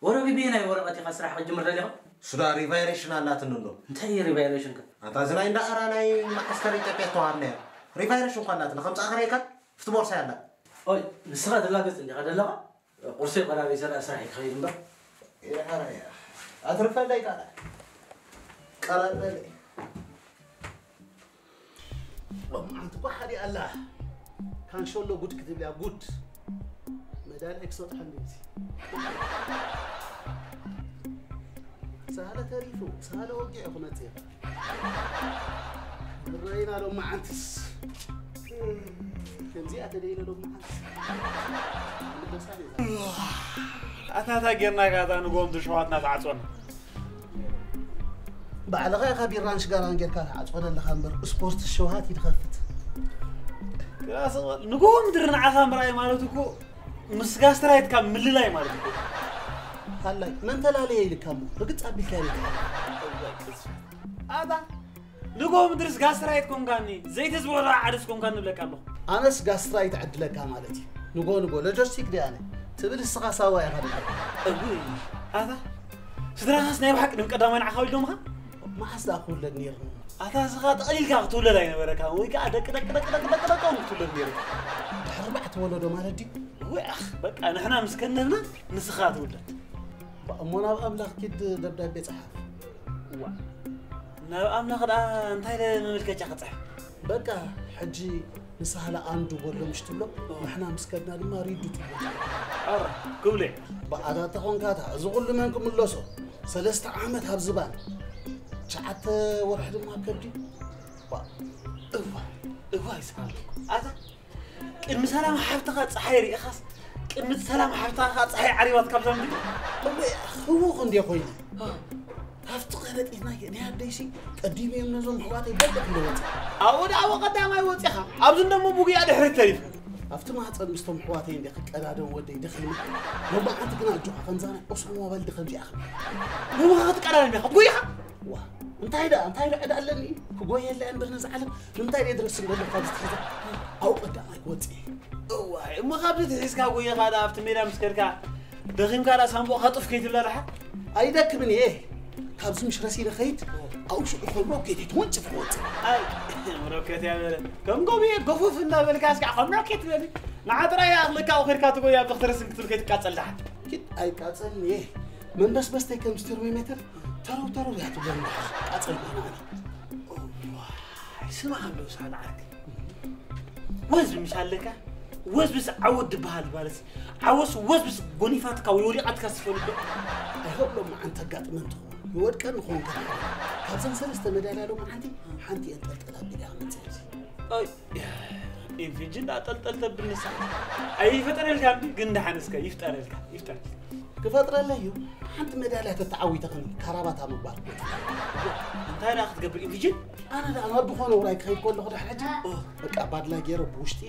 ወረቢ ብየናይ ወረቐት ኢኻ ስራሕ ክትጅምር ደሊኻ? ሱዳ ሪቫይሬሽን ኣላትኒ ኣሎ። እንታይ እዩ ሪቫይሬሽን ከ? ኣንታ እዚ ናይ እንዳኣራ ናይ ማዕስከር ኢትዮጵያ ዝተዋሃብ ነይሩ። ሪቫይሬሽን እኳ ኣላትኒ። ከምጻእ ከረይካ? ፍቲ ቦርሳ ኣላ። ኦይ፣ ንስኻ ትላገጽ እንዲኻ ደለኻ? ቁርሲ ቀራሪ ዘርኣ ስራሕ ይክኸይድ እምበር። ይሓራ እያ። ኣትርፈለይ ካላ። ቀራርበለይ። ሎም ዓንቲ እኳ ሓዲ ኣላ። ካንሸሎ ጉድ ክትብል እያ፣ ጉድ። መዳልያ ክሰጥሐ እንዲ እዚ። ሳለ ተሪፉ፣ ሳለ ወጊዑ ክመጽእ ይኽእል። ንረኢና ሎም መዓንትስ። ከምዚኣ ተደይነ ሎም መዓንትስ። ኣታ እንታይ ጌርናካ እታ ንጎምቲ ሸዋትና ትዓጽወና? ባዕልኻ ኢኻ ቢራን ሽጋራን ጌርካ ትዓጽወ ዘለኻ እምበር፣ ስፖርት ሸውሃት እዩ ዝኸፍት። ግራ ስቕ በል። ንጎምቲ ንዓኻ ምርኣይ ማለት እኮ ምስ ጋስትራይትካ ምልላይ ማለት እኮ። ሃላይ፣ መን ተላለየ ኢልካ እሞ? ርግጽ ኣቢልካ ኢልካ። ኣታ ንጎምድርስ ጋስትራይት ኮንካኒ፣ ዘይተዝብዖ ደኣ ዓደስ ኮንካኒ እብለካ ኣለኹ። ኣነስ ጋስትራይት ዕድለካ ማለት እዩ። ንጎ ንጎ ሎጂስቲክ ድየ ኣነ? ትብል እስኻ ሳዋ ኢኻ ደለኻ። እውይ፣ ኣታ ስድራኻስ ናይ ብሓቂ ድም ቀዳማይ ንዓኻ ወሊዶምኻ? መዓስ ደኣ ክውለድ ነይርኒ? ኣታ እስኻ ጠቕሊልካ ክትውለድ ኣይነበረካ፣ ወይ ከኣ ደቂ ደቂ ደቂ ደቂ ደቂ ደቆም ክትውለድ ነይሩ። ድሕሪ ኣርባዕተ ወለዶ ማለት ድዩ? እውይ፣ ኣኽ፣ በቃ ንሕና ምስ ከነብና ንስኻ ትውለድ። እሞ ናብ ኣምላኽ ኪድ ደብዳቤ ጸሓፍ። ዋ፣ ናብ ኣምላኽ ደኣ እንታይ ኢለ መመልከቻ ክጽሕፍ? በቃ፣ ሕጂ ንሳህለ ኣንዱ በሎ ምሽ ትብሎ፣ ኦ። ንሕና ምስ ከድና ድማ ሪዱ ትብሎ። ኣረ፣ ክብሉ እየ። ብኣታ ተኾንካ እታ፣ እዚ ኩሉ መን ክምለሶ? ሰለስተ ዓመት ኣብ ዝባን፣ ትሽዓተ ወርሒ ድማ ኣብ ከብዲ። ዋ፣ እዋ፣ እዋ ይስሓለኩ። ኣታ ቅድሚ ሰላም ሓፍትኻ ጸሓይ ርኢኻስ፣ ቅድሚ ሰላም ሓፍትኻ ጸሓይ ዓሪባት ካብ ዘምድሪ? እወ፣ ህውኽ እንዴ ኮይነ። አ። ካብቲ ቀረጢትና ናይ ኣደይሲ ቀዲመ እዮም ነዞም ኣሕዋተይ በልዕ እንደ ወጸ። ኣብኡ ደኣ ቀዳማይ ወጺኻ፣ ኣብዚ እንደሞ ብጉያ ድሕሪት ተሪፉ። ኣብቲ ማህጸን ምስቶም ኣሕዋተይ እንደ ክቀዳደም ወደይ ደኺመ። ሎማዓንቲ ግና ኣጆኻ ከምዛ ናይ ኦሶማ በልዲ ከምዚኣ ኸም። ሎማኻ ክትቀዳደም ኢኻ፣ ትጉይኻ? ዋ፣ እንታይ ደኣ፣ እንታይ ደኣ ዕዳ ኣለኒ? ክጎየላ እምበር ነዛ ዓለም ንምንታይ ደይ ድረስ እንደሎ ካብ ዝትሕዘ ኣብኡ ቀዳማይ ክወጽእ እየ። እዋይ፣ እሞ ካብዚ ትሒዝካ ጎየኻ ደኣ ኣብቲ ሜዳ ምስ ከድካ ደኺምካ ደኣ ሳንቡእኻ ጡፍ ከይትብላ ደሓ? ኣይደክምን እየ። ካብዚ ምሽ ረሲነ ኸይድ ኣብኡ ሽዑ ከም ሮኬት እዩ ተወንጭፍ ክወፅእ። ኣይ ሮኬት እያ በለ። ከም ጎብየ ጎፉፍ እንዳበልካ እስካ ከም ሮኬት በሊ። ንዓ ጥራይ ይኣኽለካ ኣብኡ ከድካ ትጎይ ኣብቲ ክትረስን ክትብል ከይትቃጸል ደሓ። ኪድ ኣይቃጸልን እየ። መንበስበስተይ ከምዚ ቴርሞሜተር ተረው ተረው እያ ትብለኒ። ቃጸል ኮይና ኣነ። እዋይ፣ ስማዕ ኣሎ ሳል ዓርኪ። ወዝ ምሽ ኣለካ? ወዝ ምስ ዓወት ድበሃል ማለት ዓወስ ወዝ ምስ ጎኒፋትካ ወይ ወዲቓትካ ዝፈልጥ ዶ? ኣይሆፕ ሎማዓንቲ ኣጋጥመን ትኸውን። ይወድቀን ንኸውን ከ? ካብዘን ሰለስተ መዳልያ ሎማዓንቲ ሓንቲ እየን ጠልጠል ኣቢለ ክመፅእ እዚ። ኣይ፣ ኢንፊጂ እንዳጠልጠል ተብል ንሳ። ኣይፈጠረልካ እንዲ ግን ደሓን እስከ ይፍጠረልካ፣ ይፍጠረልካ። ክፈጥረለይ እዩ። ሓንቲ መዳልያ ተተዓዊተ ኸን ካራባታ ምግባር። እንታይ ደኣ ክትገብር ኢንፊጂ? ኣነ ደኣ ናብ ዝኾነ ውራይ ክኸይድ ከለኹ ደሓ ሕጂ ኦ። በቃ ባድላ ገይረ ብውሽጢ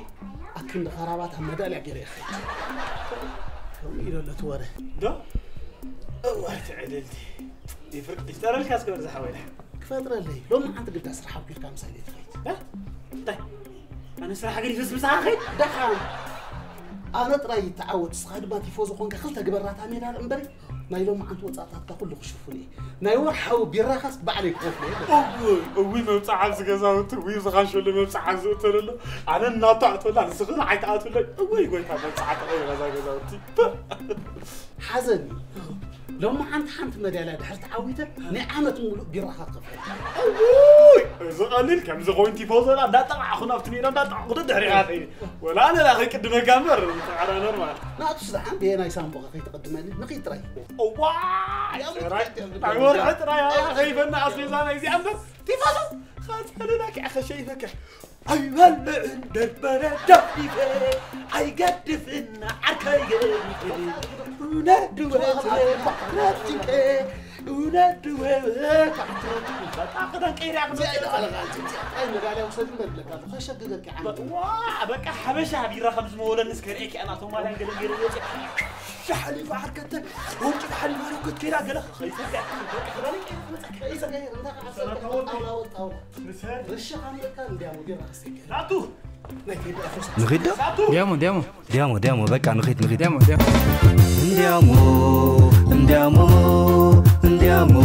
ኣክንዲ ካራባታ መዳልያ ገይረ ይኸይድ። ከምኡ ኢሎ ኣሎ እቲ ወረ። ዶ? እዋይ ትዕድልቲ። ይፍር-፣ ይፍጠረልካ እስከ በርዚ ሓወይ ደሓ። ክፈጥረለይ። ሎሚ ዓንቲ ግዳ ስራሕ ኣቢልካ ምሳይ ዘይትኸይድ። እ? እንታይ? ኣነ ስራሕ ገዲፈስ ምሳኻ ኸይድ? ደሓን። ኣነ ጥራይ ይተዓወት፣ ንስኻ ድማ ቲፎዞ ኾንካ ክልተ ግበራታ ሜዳ እምበሪ፣ ናይ ሎሚ ዓንቲ ወጻእታትካ ኩሉ ክሽፍን እየ። ናይ ወርሓዊ ቢራኻስ ባዕለይ ክኸፍሎ እየ። እውይ፣ እውይ፣ መብጽዓ ኣብዚ ገዛውቲ፣ እውይ፣ እዚ ኻንሸሎ መብጽዓ ዝእተለሎ። ኣነ እናተኣትወላ፣ ንስኺ ንዓይ ትኣትውለይ። እውይ፣ ጎይታ፣ መብጽዓ ተቐይራ እዛ ገዛውቲ። ሓዘኒ። ሎሚ ሓንቲ ሓንቲ መዳልያ ድሕር ተዓዊተ ናይ ዓመት ሙሉእ ቢራኻ ክኸፍል። እውይ! እዚ ቀሊል ከምዚ ኮይኑ ቲፎዞ ላ እንዳጠቓዕኹ ናብቲ ሜዳ እንዳጠቓዕኹ ደድሕሪኻ ኸይደ። ወላ ኣነ ላ ከይቅድመካ እምበር፣ ጻዕራ ኖርማል። ናቱስ ደሓን ብየናይ ሳንቡኻ ከይትቕድመኒ ንኺድ ጥራይ። እዋይ! ጥራይ፣ ናይ ወርሒ ጥራይ፣ ኣላ ኸይፈና ኣስቤዛ ናይ እዚኣ እምበር፣ ቲፎዞ! ኸጸልላኪ፣ ኣኸ ሸይፈካ። ኣይበልዕን በርበረ ደፊፈ ኣይገድፍን ዓርከይ ገዲፈ። እውነት ድወት ባሕትረት ጭንቀ፣ እውነት ድወት ባሕትረት ጭንቀ። በቃ ክዳን ቀይረ እዚኣ ኢለ ቃለቃ፣ እዚኣ ጥራይ መዳልያ ውሰድ እምበር እብለካ ኣለኹ፣ ከሸግገኪ ዓመት። ዋ፣ በቃ ሓበሻ ቢራ ከም ዝመወለኒ እስከ ርእየኪ፣ ኣና ቶም ማልያን ገለን ገይረ ዝወፅእ። ሻሓሊፋ ዓርከተ፣ ወንጭፍ ሓሊፋ ሮከት ከይዳ ገለ ኸይሰካ። በቃ ክዳን ቀይረ ክመፀካ። ከይሰካ፣ እንታይ ከዓ ሰላም፣ ጣውላ፣ ጣውላ። ርሻ ካሜርካ እንዲያው ቢራ ክሰካ። ናቱ! ናይ ቴዲ ኣፍሮ ንኺድ ዶ? ሳቱ! ዲያሞ፣ ዲያሞ። ዲያሞ፣ ዲያሞ፣ በቃ ንኺድ፣ ንኺድ። ዲያሞ፣ ዲያሞ። እንዲያሞ፣ እንዲያሞ፣ እንዲያሞ፣